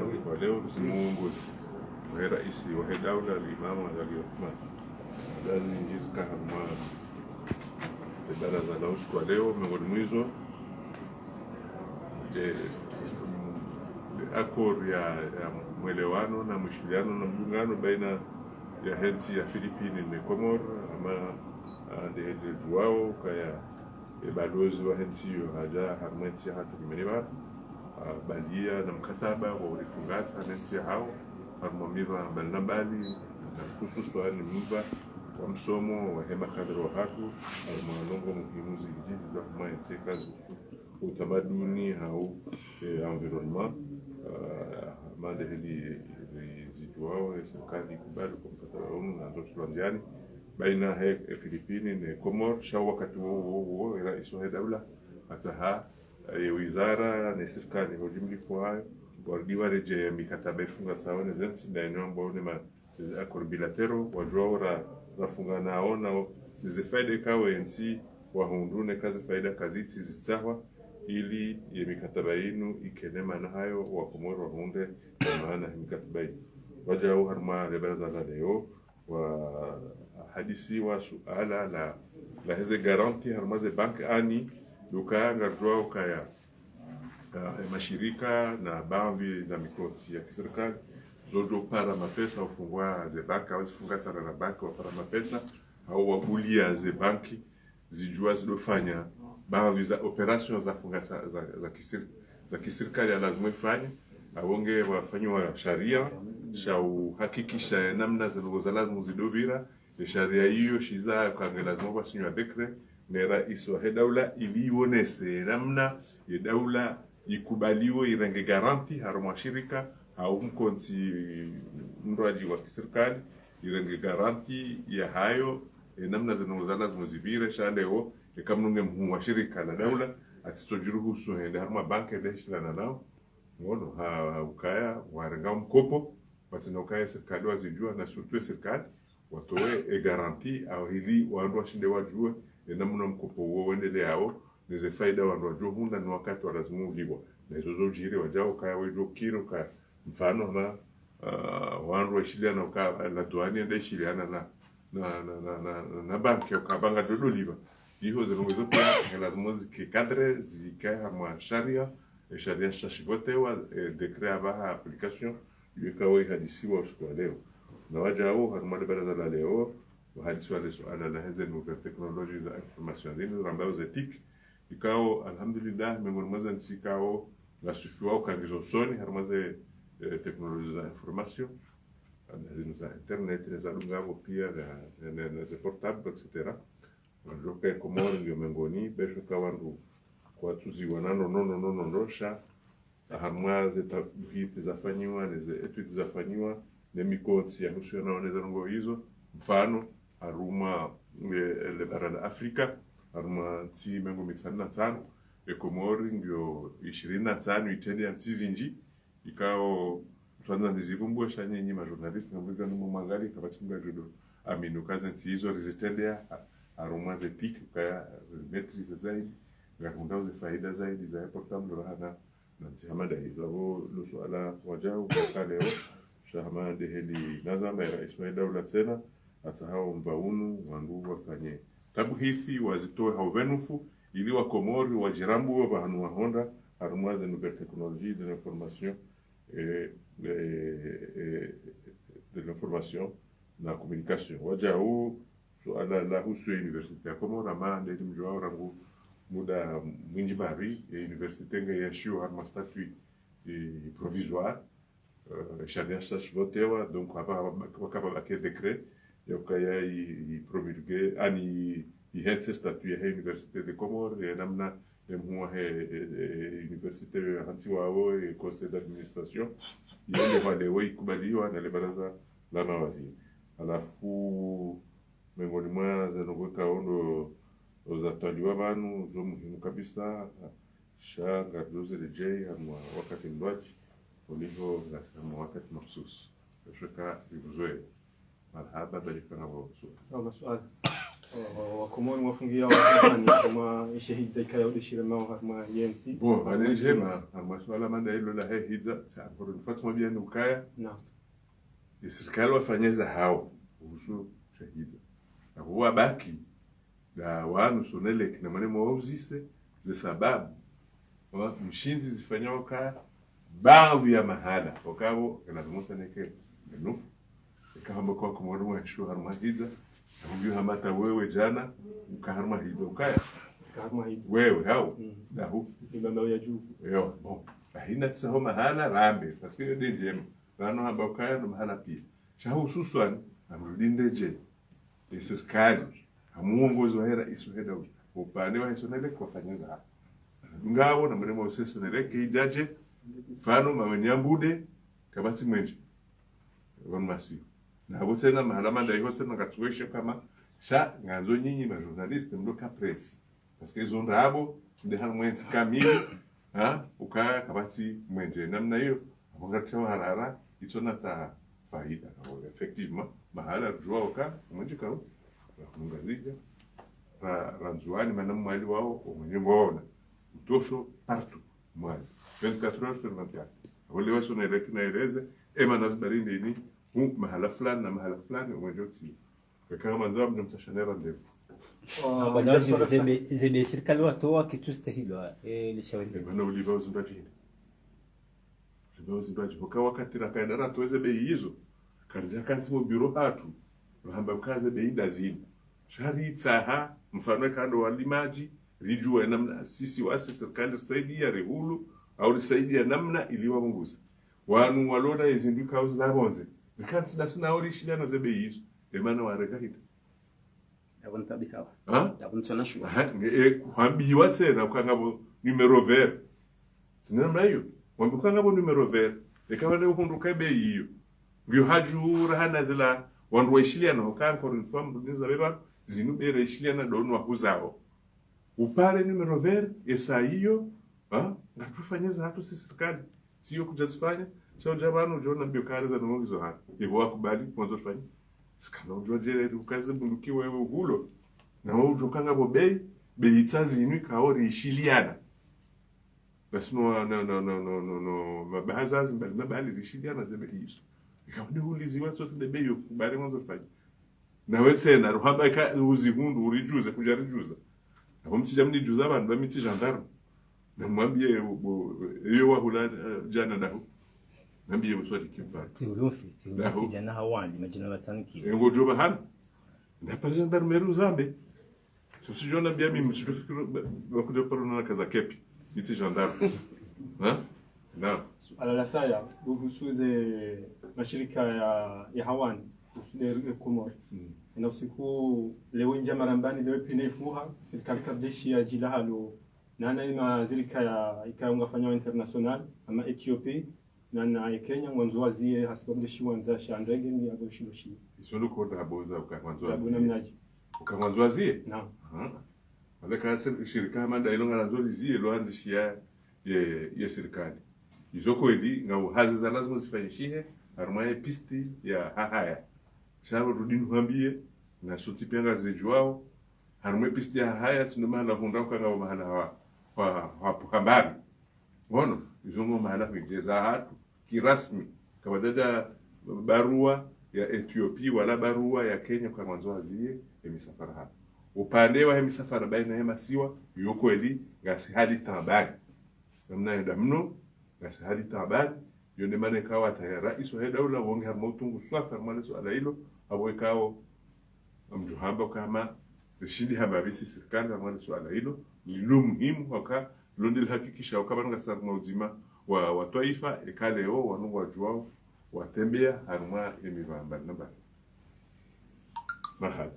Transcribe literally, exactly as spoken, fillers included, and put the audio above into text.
Usiku wa leo, msimu uongozi wahe raisi wahe daula, al-Imam Azali Assoumani. Mada zindji zika harumwa le baraza la usiku wa leo, miongoni mwa izo, eh, le accord ya, ya mwelewano na mwishiliano na mdungano baina yahe ntsi ya Filipini ne Komori, hama, ah, nde heli djuwao ukaya, e balozi wahe ntsi iyo hadja harumwa entsi yahatru nyumeni pvanu, ah, balia na mkataba wa urifungatsa ne ntsi yahao, harumwa miva mbali na mbali, na hususwani mva wa msomo wahe makadre wahatru, harumwa ndrongoo muhimu zindji zilo harumwa entsi, eka zihusu utamaduni hau, eh, environnement, ah, hama nde heli, heli zidjuwao, e sirikali ikubali uka mkataba unu na ndo shilwandziani baina he, e Filipini ne Komori, sha wakati wo, wo, wo, e raisi wahe daula, hatsaha, e wizara ne sirikali ho jimlifu hayo, warudi waredjeye mikataba ifungatsao ne ze ntsi, nda inu ambao ne ma, ze accords bilatéraux, wadjuwao ra, rafunga nao, nao, ne ze faida ikao entsi wahundru, neka ze faida kazitsi zitsahwa, ili ye mikataba inu ikene maana hayo, wa Komori wahundre ye maana he mikataba inu. Wadjau harumwa le baraza la leo, wahadisiwa suala la, la heze garanti harumwa ze banki, ani, ndo ukaya ngaridjuwao ukaya, ah, e mashirika na baadhwi za mikontsi ya kisirikali, zodjo para mapesa ufungua ze banki, hau zifungatsana na banki wapara mapesa, hau wabulia ze banki, zidjuwa zidofanya baadhwi za opérations za funga za, za, za kisir-, za kisirikali ya lazimu ifanye, apvo nge wafanyiwa sharia, sha uhakikisha ye namna ze ndrongoo za lazimu zidopvira, ye sharia iyo shiza uka nge lazimu pvasinywa décret, ne raisi wahe daula ili iwonese ye namna ye daula ikubaliwo irenge garanti harumwa shirika, hau mkontsi mndrwadji wa kisirikali, irenge garanti yahayo, e namna ze ndrongoo za lazimu zipvire, sha leo, eka mndru nge mhuu wa shirika la daula, atsitsodjiruhusu hende harumwa banki hende hishiliana nao. Ngono, ha, ha ukaya, warenga mkopo, pvatsina ukaya sirikali wazidjuwa, na surtout sirikali, watowe e garanti, hau hili wandru washinde wadjuwe, e namna mkopo uwo wendeleao, ne ze faida wandru wadjo hundra, ne wakati wa lazimu ulipvwa. Na izo zodjiri wadjau ukaya wedjo kiri ukaya mfano na, ah, wandru waishiliana uka, la douane yende ishiliana na, na, na banki uka banki djodo lipva. Iho ze ndrongoo izo pia, nge lazimu zike cadré, zike harumwa sharia, e sharia shashivotewa, e décret apvaha application, iyo ikao ihadisiwa usiku wa leo. Na wadjau harumwa le baraza la leo, wahadisiwa le suala la heze nouvelles technologies za information zinu, rambao ze TIC, ikao, alhamdulillah, miongoni mwa ze ntsi ikao, ngasufiwa uka ngizo usoni, harumwa ze, eh, technologies za information, na zinu za internet, ne za dungapvo pia, na, na, na, na ze portable, et cetera. Wandru ke Komori ngiyo miongoni, besho ka wandru kwatsuziwa na no, no, no, no, no, no, sha, harumwa ze tabuhithi zafanyiwa, ne ze études zafanyiwa, ne mikontsi yahusiana ne ze ndrongoo izo, mfano, harumwa, eh, le bara la Afrika, harumwa ntsi mengo mitsanu na ntsanu, e Komori ngiyo ishirini na ntsanu, itrende ya ntsi zindji, ikao, tsandza nizivumbue sha nyinyi ma journalistes, ngamwika numo mwangalie, kapvatsi mndru adjodo amini uka ze ntsi izo rizitrendea, ha-, harumwa ze TIC, ukaya rimaîtrisé zaidi, ngahundrao ze faida zaidi, za portable rahana, na ntsi hama nda izo. Apvo lo suala wadjau, waka leo, sha hama nde heli nazamba, e raisi wahe daula tsena, hatsahao mva unu, wandru wafanye tabuhithi, wazitowe ha upvenufu, ili wa Komori, wadjirambue pvahanu wahondra, harumwa ze nouvelles technologies de l'information, eh, eh, eh, de l'information na communication. Wadjau, suala lahusu université ya Komori, hama nde heli mdjuwao rangu muda mwindji mbapvi, e université nge yaishio harumwa statut, eh, provisoire, eh, sharia shashivotewa, donc hapvo, hapvo, hapvo kapvabaki décret, ya ukaya i, i promulgué, ani ihentsi statut yahe Université des Comores, ye namna ye mhuu wahe, e, e, université yo hantsi wawo, e conseil d'administration, yende hwa leo ikubaliwa na le baraza la mawaziri. Halafu, miongoni mwa ze ndrongoo ikao ndo zatwaliwa pvanu, zo muhimu kabisa, sha ngaridjo ziredjei harumwa wakati mndrwadji, oliho ngasi harumwa wakati makhsus. Besho ka ribuzoe. Marahaba, bali ka ngapvo suala. Ngapvo suala. Wakomori mwafungiwa wa zamani, kama ishahidza ikaya udeshire mao harumwa yentsi. Bon, pvane ndjema, harumwa suala mada ilo lahe hidza, sa, encore une fois, tumwambia ni ukaya. Naam. Ye sirikali wafanye zahawo, uhusu shahidza. Na huwa baki, nda wanu Sonelec, na mwane mwauzise, ze sababu. Wa, mshindzi zifanya waka, baadhwi ya mahala, wakapvo, kana zimosa neke, menufu. Eka hamba kwa Komori mwa hisho harumwa hidza, na huwa hamba ta wewe djana, uka harumwa hidza, ukaya. Uka harumwa hidza. Wewe, hau? Mm. Dahu. Ibamba ya juu. Yo, bon. Ahina tisa ho mahala, rambe, parce que yo nde ndjema. Rano hamba ukaya no mahala pia. Sha hususwani, amrudi ndedje. Ye sirikali, hamu uongozi wahe raisi wahe daula. Upande wahe Sonelec wafanye zahawo. Ngapvo na mrema use Sonelec idjadje, mfano maweni ya mbude, kapvatsi mwenje. Wanu masihu. Na hapvo tsena mahala manda iho tsena ngatsuweshe kama, sha ngandzo nyinyi ma journaliste mdo ka presse. Parce que izo ndrabo, tsi nde harumwa yentsi kamili, ha, ukaya kapvatsi mwenje namna iyo, apvo ngatsawa harara, itso na ta faida. Effectivement, mahala rujua uka, mwenje kautsi, ra Ngazidja, ra, ra Ndzuwani, mana Mwali wawo, omwenje ngwaona. Utosho partout, Mwali. Vingt-quatre heures sur vingt-quatre. Apvo leo Sonelec na eleze, ema na zibari ndeni, hu, mahala fulani na mahala fulani, omwenje utsi. Eka mwandzo mdjo mtashanera ndevu. Bwana waziri, zebe, zebe sirikali watowa kitsustahilwa, eh, lishawiri. Eh, bwana ulipva uzimbadji. Ulipva uzimbadji. Hoka wakati rakaenda ratowa zebe izo. Karidja kantsi mo biro hatru. Rahamba uka zebe inda zini. Sha ritsaha, mfano eka ndo walimadji, rijua namna, sisi wasi sirikali risaidia rihulu, au risaidia namna ili wapvunguze. Wanu walona ezindru ikao zila pvondze. Rikantsi dasi nao rishiliana zebe izo. Emana wareka hita. Yapvo ntabi hawa. Ha? Yapvo ntsona shuwa. Aha, nge, e, kuhambiwa tsena uka ngapvo numéro vert. Tsi nde namna iyo. Wambi uka ngapvo numéro vert. Eka wale uhundru ka bei iyo. Ngiyo hadjura hana zila wandru waishiliana hoka encore une fois mrudi nizambe pvanu zinu bei raishiliana ndo wanu wahuzao. Upare numéro vert, esa iyo, ha? Ngatufanye zahatru si sirikali. Tsiyo kudja zifanya, sha udja pvanu udjo nambia uka reza no mwizo hanu. Epvo wakubali, mwandzo fanya. Tsi kana udjo djere, ukaze bunduki wewe uhulo. Na wewe udjo ka ngapvo bei, bei itsazi inu ikao rishiliana. Basi no, no, no, mabahazazi mbali na mbali rishiliana zebe izo. Ikao nde huliziwa tsotsi nde bei yo kubali mwandzo fanya. Nawe tsena, ruhamba eka uzihundru, uridjuze, kudja ridjuza. Apvo mtsidja mnidjuza pvanu, ba mi tsi gendarme. Namwambie, bo, iyo wahula, eh, djana dahu. Namwambie uswali kimfano. Tsi ulufi, tsi ulufi djana hawandi, madjana matsanu kilo. Engo djo pvahanu. Nda pare gendarmerie uzambe. Sisi djo nambia mimi, mtsidjo fikiri, ba, ba kudja paro na kaza kepi. Mi tsi gendarme. Ha? Naam. Suala la saya, uhusu ze mashirika ya, ya hawani, uhusu le, le Komori. Mm. Na usiku, leo ndja marambani, leo pine ifuha, sirikali kapvdjeshi ya djila halo, nana ima zirika ya, ika ungafanya wa international, ama Ethiopie, nana ya Kenya, ngwandzo wazie, hasiba mdjeshi wandza sha ndege, ngi yago shiloshi. Iso ndo konda haboza, uka ngwandzo wazie. Namnaji. Uka ngwandzo wazie? Naam. Aha. Wale ka sir-, shirika hama nda ilo ngalandzo lizie, lo handzishiya ye, ye sirikali. Izo kweli, ngapvo hazi za lazima zifanyishihe, harumwa ye piste ya Hahaya. Sha pvo rudi nuhambie, na sontsi pia ngazidjuwao, harumwa ye piste ya Hahaya, tsi ndo mahala hundra uka ngapvo mahala wa, wa, wa, hambari. Ngono, izo ngo mahala hwendjeza hatru, kirasmi. Kapvadjadja barua ya Ethiopie, wala barua ya Kenya, uka ngwandzo wazie, ye misafara hapvo. Upande wahe misafara baina ye masiwa, yo kweli, ngasi hali taabani. Namna yenda mno, ngasi hali taabani, yo nde mana ikao hata ye raisi wahe daula, wonge harumwa utungu swafi, harumwa le suala ilo, apvo ikao, ngamdjo hamba uka hama, rishindi hamba pvi si sirikali, harumwa le suala ilo, lilo muhimu, waka, lo nde lihakikisha uka pvanu ngasi harumwa udzima wa, wa twaifa, eka leo, wanu ngwadjuwao, watembea, harumwa ye mivamba, namba. Marahaba.